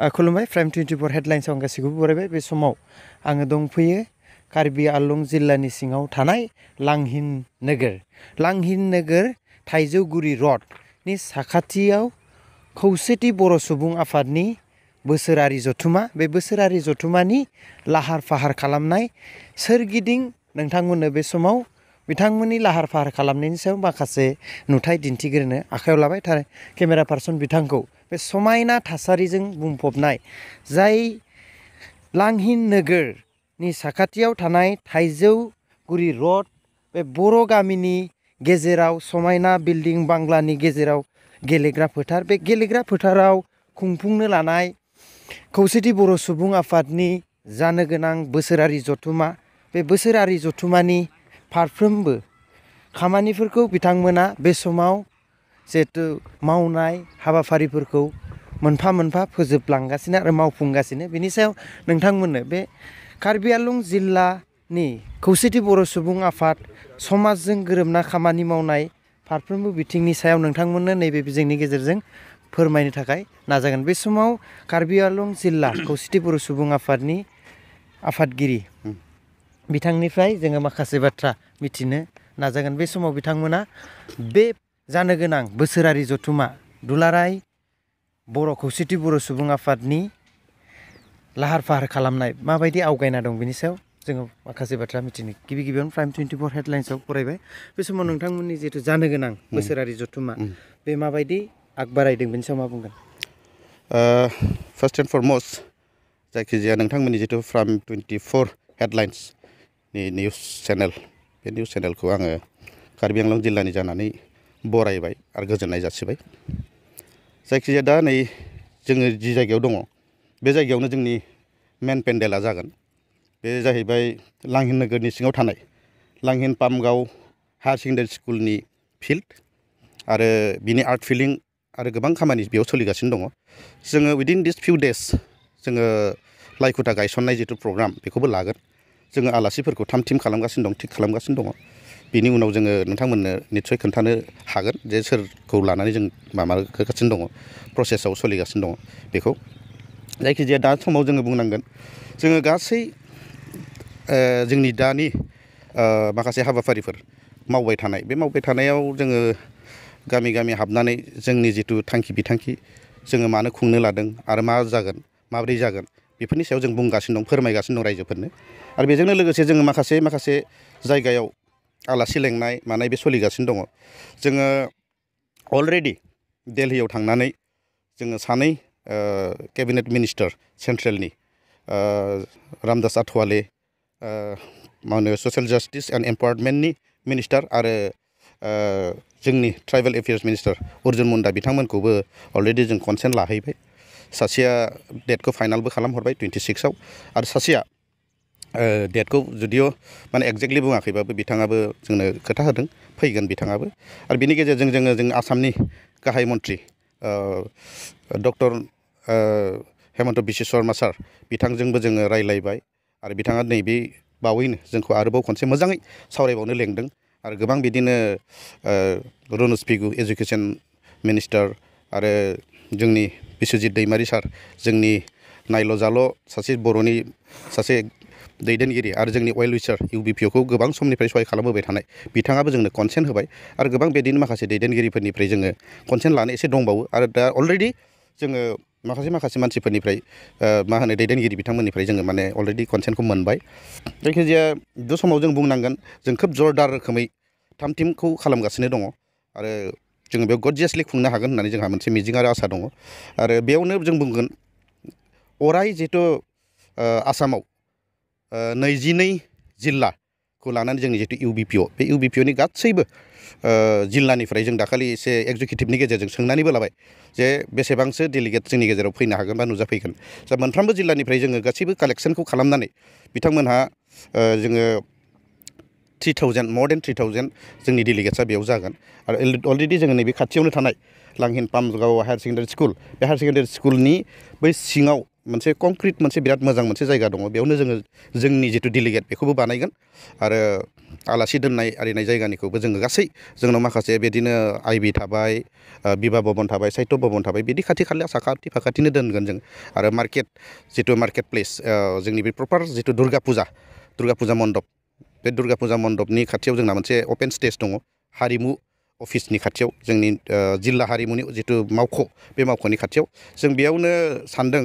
खुलुमबाय prime 24 headlines आं गासैखौबो बरायबाय बे समाव आङो दंफैयो कार्बि आलं जिल्लानि सिङाव थानाय लांहिन नोगोर थाइजौगुरि रडनि साखाथियाव खौसेथि बर' सुबुं आफादनि बोसोरारि जथुमा बे बोसोरारि जथुमानि लाहार फाहार खालामनाय सोरगिदिं नोंथांमोननो बे समाव बिथांमोननि लाहार फाहार खालामनायनि सायाव माखासे नुथाय दिन्थिग्रोनो आखायाव लाबाय थार केमेरा पार्सन बिथांखौ बे समायना थासारिजों बुंफबनाय जाय लांहिन नोगोरनि साखाथियाव थानाय थाइजौगुरि रड बे बर' गामिनि गेजेराव समायना बिल्डिं बांलानि गेजेराव गेलेग्रा फोथार बे गेलेग्रा फोथाराव खुंफुंनो लानाय खौसेथि बर' सुबुं आफादनि जानो गोनां बोसोरारि जथुमा बे बोसोरारि जथुमानि फारफ्रोमबो खामानिफोरखौ बिथांमोना बे समाव जिहेतु मावनाय हाबाफारिफोरखौ मोनफा मोनफा फोजोबलांगासिनो आरो मावफुंगासिनो बेनि सायाव नोंथांमोननो बे कार्बि आलं जिल्लानि खौसेथि बर' सुबुं आफाद समाजजों गोरोबना खामानि मावनाय फारफ्रोमबो बिथिंनि सायाव नोंथांमोननो नैबे बिजोंनि गेजेरजों फोरमायनो थाखाय नाजागोन बे समाव कार्बि आलं जिल्ला खौसेथि बर' सुबुं आफादनि आफादगिरि बिथांनिफ्राय जोङो माखासे बाथ्रा मिथिनो नाजागोन बे समाव बिथांमोना बे जानो गोनां बोसोरारि जथुमा दुलाराय बर' खौसेथि बर' सुबुं आफादनि लाहार फाहार खालामनाय माबायदि आवगायना दं बेनि सायाव जोङो माखासे बाथ्रा मिथिनो गिबियावनो प्राइम 24 हेडलाइन्सआव फरायबाय बे समाव नोंथांमोननि जिहेतु जानो गोनां बोसोरारि जथुमा बे माबायदि आग बारायदों बेनि सायाव मा बुंगोन फार्स्ट एन्ड फरमस्ट जायखिजाया नोंथांमोननि जितु प्राइम 24 हेडलाइन्सनि निउस चेनेल बे निउस चेनेलखौ आङो कार्बि आंलं जिल्लानि जानानै बरायबाय आरो गोजोननाय जासिबाय जायखिजाया दा नै जोङो जि जायगायाव दङ बे जायगायावनो जोंनि मेन पेन्डेला जागोन बे जाहैबाय लांहिन नोगोरनि सिङाव थानाय लांहिन पामगाव हायार सेकेन्डारि स्कुलनि फिल्ड आरो बिनि आर्ट फिलिं आरो गोबां खामानि बेयाव सोलिगासिनो दङ जोङो उइदिन दिस फिउ डेज जोङो लाइखुथा गायसननाय जितु प्रग्राम बेखौबो लागोन जोङो आलासिफोरखौ थाम थिम खालामगासिनो दं थिग खालामगासिनो दङ बिनि उनाव जोङो नोंथांमोननो निस्सय खोन्थानो हागोन जे सोरखौ लानानै जों माबागासिनो दङ प्रसेसआव सोलिगासिनो दङ बेखौ जायखिजाया दा समाव जोङो बुंनांगोन जोङो गासै जोंनि दानि माखासे हाबाफारिफोर मावबाय थानाय बे मावबाय थानायाव जोङो गामि गामि हाबनानै जोंनि जितु थांखि बिथांखि जोङो मानो खुंनो लादों आरो मा जागोन माब्रै जागोन बेफोरनि सायाव जों बुंगासिनो दं फोरमायगासिनो दं रायजोफोरनो आरो बेजोंनो लोगोसे जोङो माखासे जायगायाव आलासि लेंनाय मानाय बे सोलिगासिनो दङ जोङो अलरेडि दिल्लीयाव थांनानै जोङो सानै केबिनेट मिनिस्टार सेन्ट्रेलनि रामदास आठवाले मा होनो ससियेल जास्टिस एन्ड एम्पावारमेन्टनि मिनिस्टार आरो जोंनि ट्राइबेल एफेयार्स मिनिस्टार अर्जुन मुन्डा बिथांमोनखौबो अलरेडि जों कनसेन्ट लाहैबाय सासेया डेटखौ फाइनालबो खालामहरबाय 26आव आरो सासेया डेटखौ जुदिअ माने एक्जेक्टलि बुङाखैबाबो बिथाङाबो जोंनो खोथा होदों फैगोन बिथाङाबो आरो बिनि गेजेरजों जों आसामनि गाहाय मन्त्रि डक्टर हेमन्त बिश्व शर्मा सार बिथांजोंबो जोङो रायलायबाय आरो बिथाङा नैबे बावैनो जोंखौ आरोबाव खनसे मोजाङै सावरायबावनो लेंदों आरो गोबां बिदिनो रनज पेगु एजुकेसन मिनिस्टार आरो जोंनि बिस्वजित दैमारि सार जोंनि नायल' जाल' सासे बर'नि सासे दैदेनगिरि आरो जोंनि अइल विचार UBPO खौ गोबां समनिफ्राय सहाय खालामबोबाय थानाय बिथाङाबो जोंनो कनसेन्ट होबाय आरो गोबां बिदिनो माखासे दैदेनगिरिफोरनिफ्राय जोङो कनसेन्ट लानो एसे दंबावो आरो दा अलरेडि जोङो माखासे मानसिफोरनिफ्राय मा होनो दैदेनगिरि बिथांमोननिफ्राय जोङो माने अलरेडि कनसेन्टखौ मोनबाय जायखिजाया बे समाव जों बुंनांगोन जों खोब जरदार रोखोमै थाम थिमखौ खालामगासिनो दङ आरो जोङो बेयाव गडजियासलि खुंनो हागोन होननानै जोंहा मोनसे मिजिं आरो आसा दङ आरो बेयावनो जों बुंगोन अराय जिहेथु आसामाव 22 जिल्लाखौ लानानै जोंनि जितु UBPO बे UBPO नि गासैबो जिल्लानिफ्राय जों दाखालि एसे एक्जिकिउटिभनि गेजेरजों सोंनानैबो लाबाय जे बेसेबांसो डेलिगेट जोंनि गेजेराव फैनो हागोन बा नुजाफैगोन दा मोनफ्रोमबो जिल्लानिफ्राय जोङो गासैबो कालेक्सनखौ खालामनानै बिथांमोनहा जोङो 3000 more than 3000 जोंनि डेलिगेट्सआ बेयाव जागोन आरो अलरेडि जोङो नैबे खाथियावनो थानाय लांहिन पामगाव हायार सेकेन्डारि स्कुल बे हायार सेकेन्डारि स्कुलनि बै सिङाव मोनसे कंक्रिट मोनसे बिराद मोजां मोनसे जायगा दङ बेयावनो जोङो जोंनि जितु डेलिगेट बेखौबो बानायगोन आरो आलासि दोननाय आरिनाय जायगानिखौबो जोङो गासै जोंनाव माखासे बिदिनो आइबि थाबाय बिभा भबन थाबाय साहित्य भबन थाबाय बिदि खाथि खाला साखाथि फाखाथिनो दोनगोन जों आरो जितु मार्केट प्लेस जोंनि बे प्रपार जितु दुर्गा फुजा मण्डप बे दुर्गा फुजा मण्डपनि खाथियाव जोंना मोनसे अपेन स्टेज दङ हारिमु अफिसनि खाथियाव जोंनि जिल्ला हारिमुनि जितु मावख' बे मावख'नि खाथियाव जों बेयावनो सानदों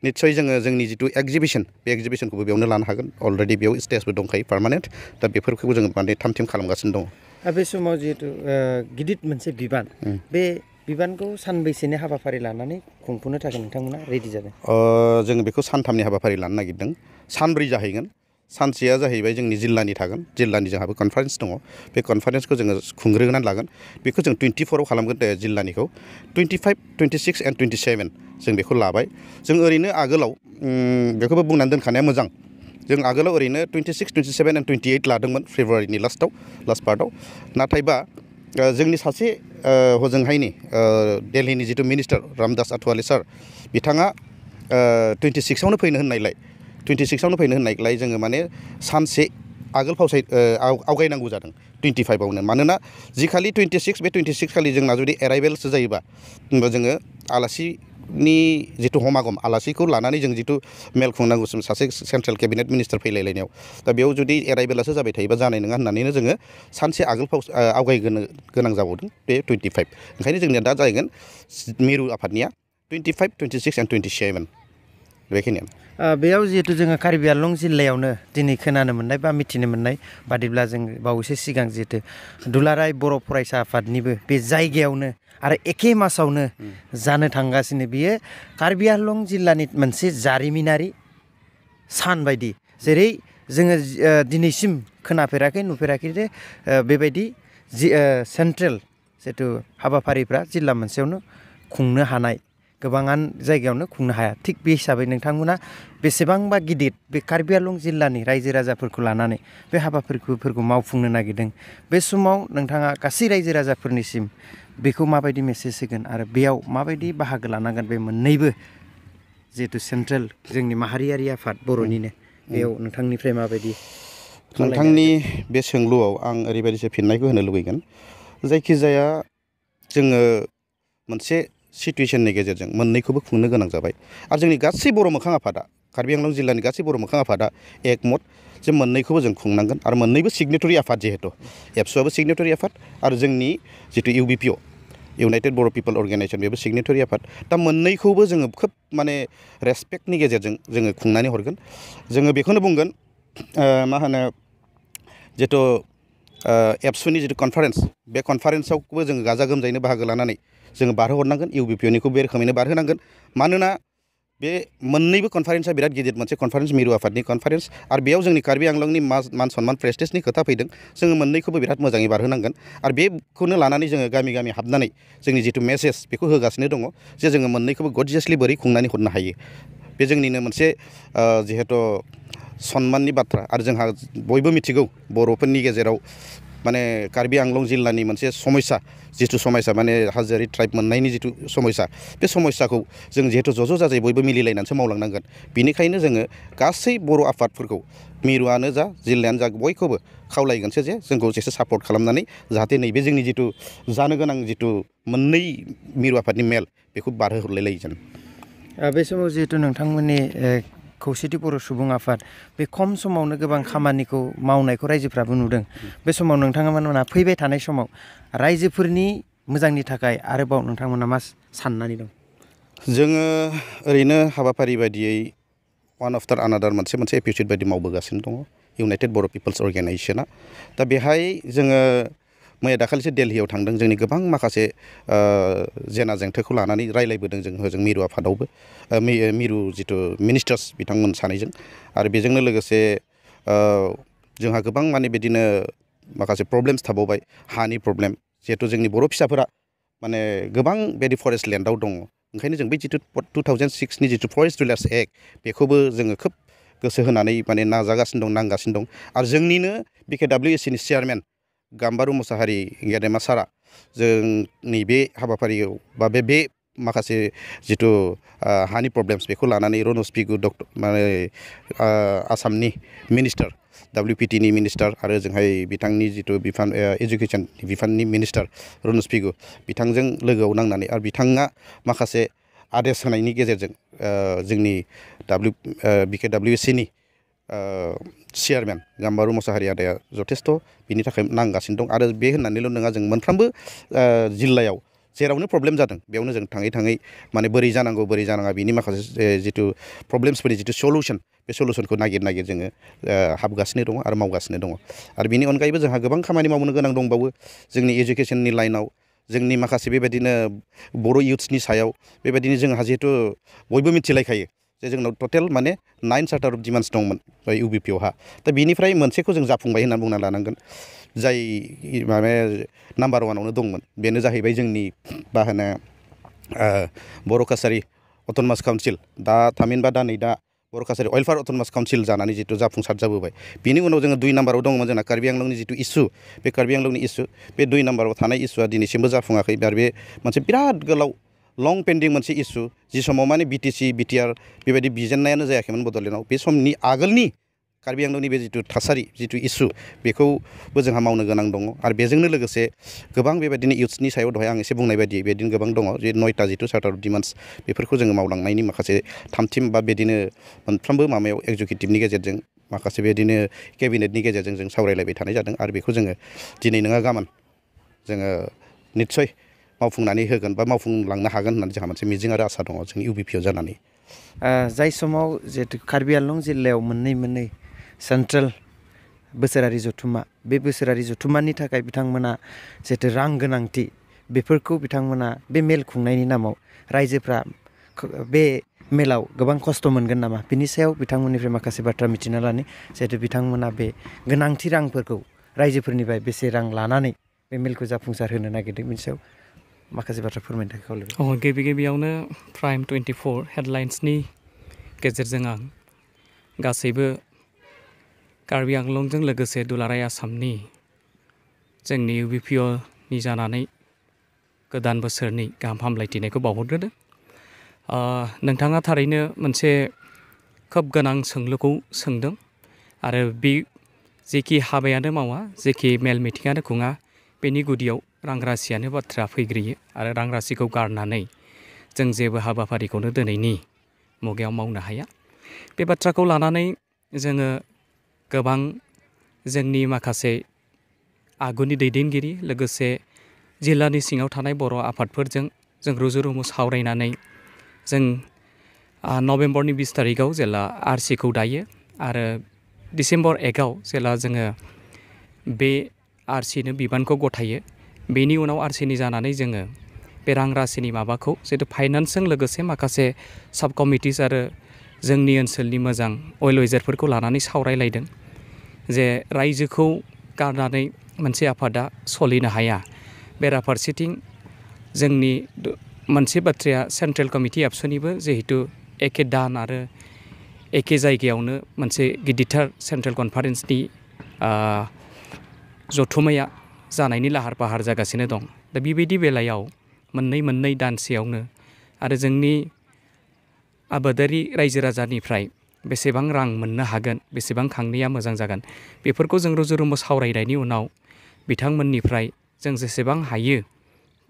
निस्सय जोङो जोंनि जितु एग्जिबिसन बे एग्जिबिसनखौबो बेयावनो लानो हागोन अलरेडि बेयाव स्टेजबो दंखायो पार्मानेन्ट दा बेफोरखौबो जोङो माने थाम थिम खालामगासिनो दङ बे समाव जिहेतु गिदिर मोनसे बिबान बे बिबानखौ सानबैसेनि हाबाफारि लानानै खुंफुंनो थाखाय नोंथांमोना रेडि जादों जोङो बेखौ सानथामनि हाबाफारि लानो नागिरदों सानब्रै जाहैगोन सानसेया जाहैबाय जोंनि जिल्लानि थागोन जिल्लानि जोंहाबो कनफारेन्स दङ बे कनफारेन्सखौ जोङो खुंग्रोनानै लागोन बेखौ जों 24 खालामगोन जिल्लानिखौ 25, 26 एन्ड 27 जों बेखौ लाबाय जों ओरैनो आगोलाव बेखौबो बुंनानै दोनखानाया मोजां जों आगोलाव ओरैनो 26, 27 एन्ड 28 लादोंमोन फेब्रुवारिनि लास्ट पार्टआव नाथायबा जोंनि सासे हजोंहायनि दिल्लीनि जितु मिनिस्टार रामदास आठवाले सार बिथाङा 26आवनो फैनो होननायलाय जोङो माने सानसे आगोल आवगायनांगौ जादों 25आवनो मानोना जिखालि 26 बे 26 खालि जोंना जुदि एराइभेलसो जायोबा होमबा जोङो आलासिनि जितु हमागम आलासिखौ लानानै जों जितु मेल खुंनांगौ सासे सेन्ट्रेल केबिनेट मिनिस्टार फैलायलायनायाव दा बेयाव जुदि एराइभेलासो जाबाय थायोबा जानाय नङा होननानैनो जोङो सानसे आगोल आवगायनो गोनां जाबावदों बे 25 ओंखायनो जोंनिया दा जाहैगोन मिरु आफादनिया 25, 26 एन्ड 27 बेखिनियानो बेयाव जिहेतु जोङो कार्बि आंलं जिल्लायावनो दिनै खोनानो मोननाय बा मिथिनो मोननाय बादिब्ला जों बावैसो सिगां जिहेतु दुलाराय बर' फरायसा आफादनिबो बे जायगायावनो आरो एखे मासावनो जानो थांगासिनो बियो कार्बि आंलं जिल्लानि मोनसे जारिमिनारि सान बायदि जेरै जोङो दिनैसिम खोनाफेराखै नुफेराखै जे बेबायदि सेन्ट्रेल जिहेतु हाबाफारिफ्रा जिल्ला मोनसेयावनो खुंनो हानाय गोबाङानो जायगायावनो खुंनो हाया थिग बे हिसाबै नोंथांमोना बेसेबांबा गिदिर बे कार्बि आंलं जिल्लानि रायजो राजाफोरखौ लानानै बे हाबाफारिफोरखौ मावफुंनो नागिरदों बे समाव नोंथाङा गासै रायजो राजाफोरनिसिम बेखौ माबायदि मेसेज होगोन आरो बेयाव माबायदि बाहागो लानांगोन बे मोननैबो जिहेतु सेन्ट्रेल जोंनि माहारियारि आफाद बर'निनो बेयाव नोंथांनिफ्राय माबायदि नोंथांनि बे सोंलुआव आं ओरैबायदिसो फिननायखौ होनो लुबैगोन जायखिजाया जोङो मोनसे सिटुवेसननि गेजेरजों मोननैखौबो खुंनो गोनां जाबाय आरो जोंनि गासै बर' मोखां आफादा कार्बि आंलं जिल्लानि गासै बर' मोखां आफादा एकमत जे मोननैखौबो जों खुंनांगोन आरो मोननैबो सिगनेटरि आफाद जिहेतु एबसुआबो सिगनेटरि आफाद आरो जोंनि जितु UBPO इउनाइटेड बर' पिपल अर्गेनाइजेसन बेबो सिगनेटरि आफाद दा मोननैखौबो जोङो खोब माने रेसपेक्टनि गेजेरजों जोङो खुंनानै हरगोन जोङो बेखौनो बुंगोन मा होनो जितु एबसुनि जितु कनफारेन्स बे कनफारेन्सआवबो जोङो गाजा गोमजायैनो बाहागो लानानै जोङो बारहोहरनांगोन UBPOनिखौ बे रोखोमैनो बारहोनांगोन मानोना बे मोननैबो कनफारेन्सआ बिराद गिदिर मोनसे कनफारेन्स मिरु आफादनि कनफारेन्स आरो बेयाव जोंनि कार्बि आंलंनि मान सन्मान प्रेस्टिजनि खोथा फैदों जोङो मोननैखौबो बिराद मोजाङै बारहोनांगोन आरो बेखौनो लानानै जोङो गामि गामि हाबनानै जोंनि जितु मेसेज बेखौ होगासिनो दङ जे जोङो मोननैखौबो गडजियासलि बोरै खुंनानै हरनो हायो बे जोंनिनो मोनसे जिहेतु सन्माननि बाथ्रा आरो जोंहा बयबो मिथिगौ बर'फोरनि गेजेराव माने कार्बि आंलं जिल्लानि मोनसे समस्या जितु समस्या माने हाजोआरि ट्राइब मोननायनि जितु समस्या बे समस्याखौ जों जिहेतु ज' ज' जाजाय बयबो मिलिलायनानैसो मावलांनांगोन बेनिखायनो जोङो गासै बर' आफादफोरखौ मिरुआनो जा जिल्लायानो जा बयखौबो खावलायगोनसो जे जोंखौ एसे सापर्ट खालामनानै जाहाथे नैबे जोंनि जितु जानो गोनां जितु मोननै मिरु आफादनि मेल बेखौ बारहोहरलायलायगोन बे समाव जिहेतु नोंथांमोननि खौसेथि बर' सुबुं आफाद बे खम समावनो गोबां खामानिखौ मावनायखौ रायजोफ्राबो नुदों बे समाव नोंथांमोना फैबाय थानाय समाव रायजोफोरनि मोजांनि थाखाय आरोबाव नोंथांमोना मा साननानै दं जोङो ओरैनो हाबाफारि बायदियै वान आफ्टार आनादार मोनसे एपिसड बायदि मावबोगासिनो दङ इउनाइटेड बर' पिपल्स अर्गेनाइजेसना दा बेहाय जोङो मैया दाखालिसो दिल्लीयाव थांदों जोंनि गोबां माखासे जेना जेंथोखौ लानानै रायलायबोदों जों हजों मिरु आफादावबो मिरु जितु मिनिस्टार्स बिथांमोन सानैजों आरो बेजोंनो लोगोसे जोंहा गोबां माने बिदिनो माखासे प्रब्लेम्स थाबावबाय हानि प्रब्लेम जिहेतु जोंनि बर' फिसाफोरा माने गोबां बेदि फरेस्ट लेन्डआव दङ ओंखायनो जों बै जितु 2006नि जितु फरेस्ट रुलार्स एक्ट बेखौबो जोङो खोब गोसो होनानै माने नाजागासिनो दं नांगासिनो दं आरो जोंनिनो BKWSCनि चेयारमेन गाम्बारु मुसाहारि गेदेमा सारा जोंनि बे हाबाफारियाव बा बे माखासे जिथु हानि प्रब्लेम्स बेखौ लानानै रनज पिगु डक्टर माने आसामनि मिनिस्टार WPT नि मिनिस्टार आरो जोंहाय बिथांनि जिथु बिफान एजुकेशन बिफाननि मिनिस्टार रनज पिगु बिथांजों लोगोआव नांनानै आरो बिथाङा माखासे आदेश होनायनि गेजेरजों जोंनि BKWC नि चेयारमेन गाम्बारु मोसाहारि आदाया जथेस्थ' बिनि थाखाय नांगासिनो दं आरो बे होननानैल' नङा जों मोनफ्रोमबो जिल्लायाव जेरावनो प्रब्लेम जादों बेयावनो जों थाङै थाङै माने बोरै जानांगौ बोरै जानाङा बिनि माखासे जिथु प्रब्लेम्सफोरनि जिथु सलुसन बे सलुसनखौ नागिर जोङो हाबगासिनो दङ आरो मावगासिनो दङ आरो बिनि अनगायैबो जोंहा गोबां खामानि मावनो गोनां दंबावो जोंनि एजुकेसननि लाइनाव जोंनि माखासे बेबायदिनो बर' इउथ्सनि सायाव बेबायदिनो जोंहा जिहेथु बयबो मिथिलायखायो जे जोंनाव टटेल माने 9 चार्टार अफ डिमान्ड्स दंमोन UBPO हा दा बिनिफ्राय मोनसेखौ जों जाफुंबाय होनना बुंना लानांगोन जाय माने नाम्बार 1आवनो दंमोन बेनो जाहैबाय जोंनि मा होनो बर' कासारि अट'नमास काउन्सिल दा थामहिनबा दा नै दा बर' कासारि वेलफेयार अट'नमास काउन्सिल जानानै जिथु जाफुंसार जाबोबाय बिनि उनाव जोङो 2 नाम्बाराव दङमोन जोंना कार्बि आंलंनि जिथु इस्यु बे कार्बि आंलंनि इस्यु बे 2 नाम्बाराव थानाय इस्युआ दिनैसिमबो जाफुङाखै आरो बे मोनसे बिराद गोलाव लं पेन्डिं मोनसे इस्यु जि समाव माने BTC BTR बेबायदि बिजेननायानो जायाखैमोन बड'लेण्डआव बे समनि आगोलनि कार्बि आंलंनि बे जिथु थासारि जिथु इस्यु बेखौबो जोंहा मावनो गोनां दङ आरो बेजोंनो लोगोसे गोबां बेबायदिनो इउथ्सनि सायाव दहाय आं एसे बुंनाय बायदि बेदिनो गोबां दङ जे 9टा जिथु चार्टार अफ डिमान्ड्स बेफोरखौ जोङो मावलांनायनि माखासे थामथिम बा बेदिनो मोनफ्रोमबो माबायाव एक्जिकिउटिभनि गेजेरजों माखासे बेदिनो केबिनेटनि गेजेरजों जों सावरायलायबाय थानाय जादों आरो बेखौ जोङो दिनै नङा गाबोन जोङो निस्सय मावफुंनानै होगोन बा मावफुंलांनो हागोन होननानै जोंहा मोनसे मिजिं आरो आसा दङ जोंनि UBPO जानानै जाय समाव जिहेतु कार्बि आंलं जिल्लायाव मोननै सेन्ट्रेल बोसोरारि जथुम्मा बे बोसोरारि जथुम्मानि थाखाय बिथांमोना जिहेतु रां गोनांथि बेफोरखौ बिथांमोना बे मेल खुंनायनि नामाव रायजोफ्रा बे मेलाव गोबां खस्थ' मोनगोन नामा बिनि सायाव बिथांमोननिफ्राय माखासे बाथ्रा मिथिना लानो जिहेतु बिथांमोना बे गोनांथि रांफोरखौ रायजोफोरनिफ्राय बेसे रां लानानै बे मेलखौ जाफुंसार होनो नागिरदों बिनि सायाव माखासे बाथ्रा फोरमायनो थाखाय खावलायबाय गिबियावनो प्राइम 24 हेडलाइन्सनि गेजेरजों आं गासैबो कार्बि आंलंजों लोगोसे दुलाराय आसामनि जोंनि UBPO नि जानानै गोदान बोसोरनि गाहाम हामलायथिनायखौ बावहरग्रोदों नोंथाङा थारैनो मोनसे खोब गोनां सोंलुखौ सोंदों आरो बे जेखि हाबायानो मावा जेखि मेल मिटिङानो खुङा बेनि गुदियाव रां राशियानो बाथ्रा फैग्रोयो आरो रां राशिखौ गारनानै जों जेबो हाबाफारिखौनो दिनैनि मुगायाव मावनो हाया बे बाथ्राखौ लानानै जोङो गोबां जोंनि माखासे आगुनि दैदेनगिरि लोगोसे जिल्लानि सिङाव थानाय बर' आफादफोरजों जों रुजु रुमु सावरायनानै जों नभेम्बरनि 20 तारिखआव जेला RC खौ दायो आरो डिसेम्बर 1 आव जेला जोङो बे RC नो बिबानखौ गथायो बेनि उनाव RC नि जानानै जोङो बे रां राशिनि माबाखौ जितु फाइनान्सजों लोगोसे माखासे साब कमिटिस आरो जोंनि ओनसोलनि मोजां अवेल वेजारफोरखौ लानानै सावरायलायदों जे रायजोखौ गारनानै मोनसे आफादा सलिनो हाया बेराफारसेथिं जोंनि मोनसे बाथ्राया सेन्ट्रेल कमिटि एबसुनिबो जिहेतु एखे दान आरो एखे जायगायावनो मोनसे गिदिरथार सेन्ट्रेल कनफारेन्सनि जथुम्माया जानायनि लाहार फाहार जागासिनो दं दा बेबायदि बेलायाव मोननै दानसेयावनो आरो जोंनि आबादारि रायजो राजानिफ्राय बेसेबां रां मोननो हागोन बेसेबां खांनाया मोजां जागोन बेफोरखौ जों रुजु रुमु सावरायनायनि उनाव बिथांमोननिफ्राय जों जेसेबां हायो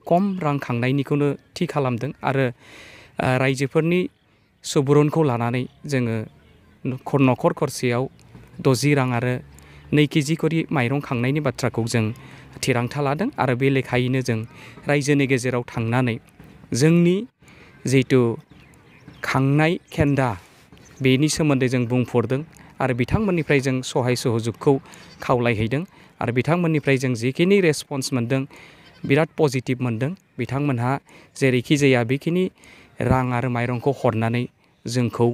खम रां खांनायनिखौनो थि खालामदों आरो रायजोफोरनि सुबुरुनखौ लानानै जोङो न'खर खरसेयाव 60 रां आरो 2 केजि करि माइरं खांनायनि बाथ्राखौ जों थिरांथा लादों आरो बे लेखायैनो जों रायजोनि गेजेराव थांनानै जोंनि जिहेतु खांनाय खेन्दा बेनि सोमोन्दै जों बुंफोरदों आरो बिथांमोननिफ्राय जों सहाय सहजुगखौ खावलायहैदों आरो बिथांमोननिफ्राय जों जिखिनि रेसपन्स मोनदों बिराद पजिटिभ मोनदों बिथांमोनहा जेरैखि जाया बेखिनि रां आरो माइरंखौ हरनानै जोंखौ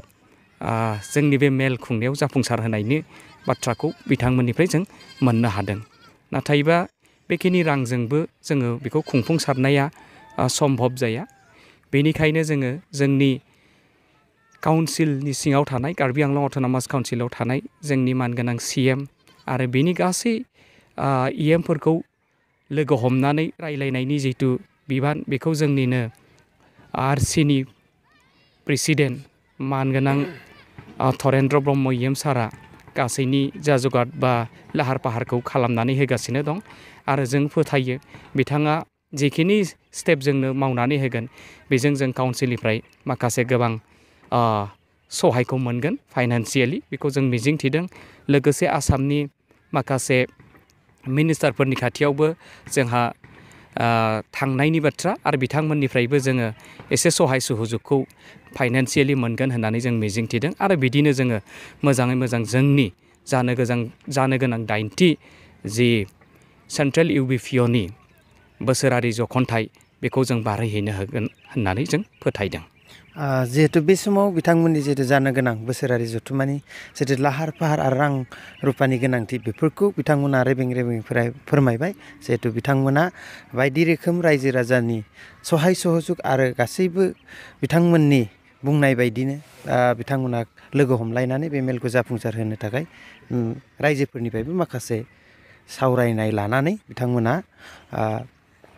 जोंनि बे मेल खुंनायाव जाफुंसार होनायनि बाथ्राखौ बिथांमोननिफ्राय जों मोननो हादों नाथायबा बेखिनि रांजोंबो जोङो बेखौ खुंफुंसारनाया सम्भब जाया बेनिखायनो जोङो जोंनि काउन्सिलनि सिङाव थानाय कार्बि आंलं अट'नमास काउन्सिलाव थानाय जोंनि मानगोनां CM आरो बेनि गासै EMफोरखौ लोगो हमनानै रायलायनायनि जिहेतु बिबान बेखौ जोंनिनो आरसिनि प्रेसिडेन्ट मानगोनां धरेन्द्र ब्रह्म इएम सारा गासैनि जा जगार बा लाहार फाहारखौ खालामनानै होगासिनो दं आरो जों फोथायो बिथाङा जिखिनि स्टेप जोंनो मावनानै होगोन बेजों जों काउन्सिलनिफ्राय माखासे गोबां सहायखौ मोनगोन फाइनान्सियेलि बेखौ जों मिजिंथिदों लोगोसे आसामनि माखासे मिनिस्टारफोरनि खाथियावबो जोंहा थांनायनि बाथ्रा आरो बिथांमोननिफ्रायबो जोङो एसे सहाय सुजुगखौ फाइनान्सियेलि मोनगोन होननानै जों मिजिंथिदों आरो बिदिनो जोङो मोजाङै मोजां जोंनि जानो गोनां 90 जि सेन्ट्रेल UBPOनि बोसोरारि जख'न्थाइ बेखौ जों बारहैनो हागोन होननानै जों फोथायदों। जिहेतु बे समाव बिथांमोननि जिहेतु जानो गोनां बोसोरारि जथुम्मानि जिहेतु लाहार फाहार आरो रां रुपानि गोनांथि बेफोरखौ बिथांमोना रेबें फोरमायबाय जिहेतु बिथांमोना बायदि रोखोम रायजो राजानि सहाय सहजुग आरो गासैबो बिथांमोननि बुंनाय बायदिनो बिथांमोना लोगो हमलायनानै बे मेलखौ जाफुंसार होनो थाखाय रायजोफोरनिफ्रायबो माखासे सावरायनाय लानानै बिथांमोना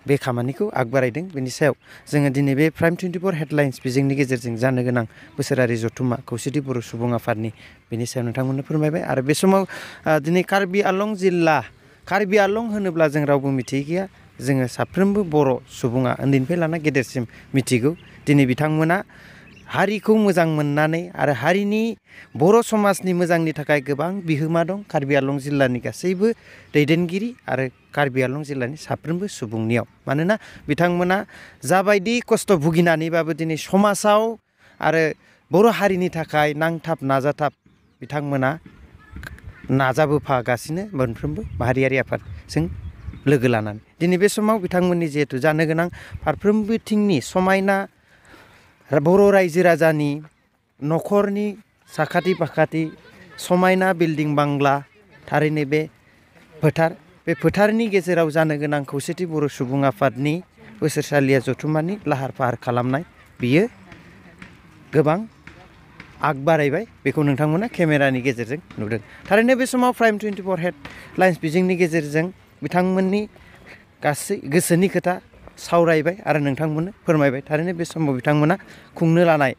बे खामानिखौ आगबारायदों बेनि सायाव जोङो दिनै बे प्राइम 24 हेडलाइन्स बिजोंनि गेजेरजों जानो गोनां बोसोरारि जथुम्मा खौसेथि बर' सुबुं आफादनि बेनि सायाव नोंथांमोननो फोरमायबाय आरो बे समाव दिनै कार्बि आलं जिल्ला कार्बि आलं होनोब्ला जों रावबो मिथियै गैया जोङो साफ्रोमबो बर' सुबुङा उन्दैनिफ्राय लाना गेदेरसिम मिथिगौ दिनै बिथांमोना हारिखौ मोजां मोननानै आरो हारिनि बर' समाजनि मोजांनि थाखाय गोबां बिहोमा दं कार्बि आलं जिल्लानि गासैबो दैदेनगिरि आरो कार्बि आलं जिल्लानि साफ्रोमबो सुबुंनियाव मानोना बिथांमोना जाबायदि खस्थ' भुगिनानैबाबो दिनै समाजाव आरो बर' हारिनि थाखाय नांथाब नाजाथाब बिथांमोना नाजाबोफागासिनो मोनफ्रोमबो माहारियारि आफादजों लोगो लानानै दिनै बे समाव बिथांमोननि जिहेतु जानो गोनां फारफ्रोमबो बिथिंनि समायना बर' रायजो राजानि न'खरनि साखाथि फाखाथि समायना बिल्डिं बांला थारैनो बे फोथारनि गेजेराव जानो गोनां खौसेथि बर' सुबुं आफादनि बोसोरसालिया जथुम्मानि लाहार फाहार खालामनाय बियो गोबां आग बारायबाय बेखौ नोंथांमोना केमेरानि गेजेरजों नुदों थारैनो बे समाव प्राइम 24 हेडलाइन्स बिजोंनि गेजेरजों बिथांमोननि गासै गोसोनि खोथा सावरायबाय आरो नोंथांमोननो फोरमायबाय थारैनो बे समाव बिथांमोना खुंनो लानाय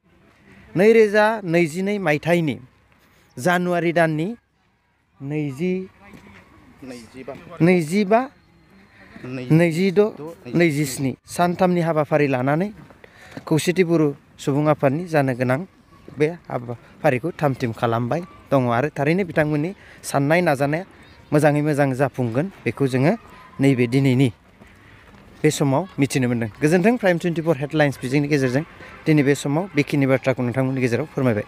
2022 मायथाइनि जानुवारि दाननि 25, 26, 27 सानथामनि हाबाफारि लानानै खौसेथि बर' सुबुं आफादनि जानो गोनां बे हाबाफारिखौ थाम-थिम खालामबाय दङ आरो थारैनो बिथांमोननि साननाय नाजानाया मोजाङै मोजां जाफुंगोन बेखौ जोङो नैबे दिनैनि बे समाव मिथिनो मोनदों गोजोन्थों प्राइम 24 हेडलाइन्स बिजोंनि गेजेरजों दिनै बे समाव बेखिनि बाथ्राखौ नोंथांमोननि गेजेराव फोरमायबाय।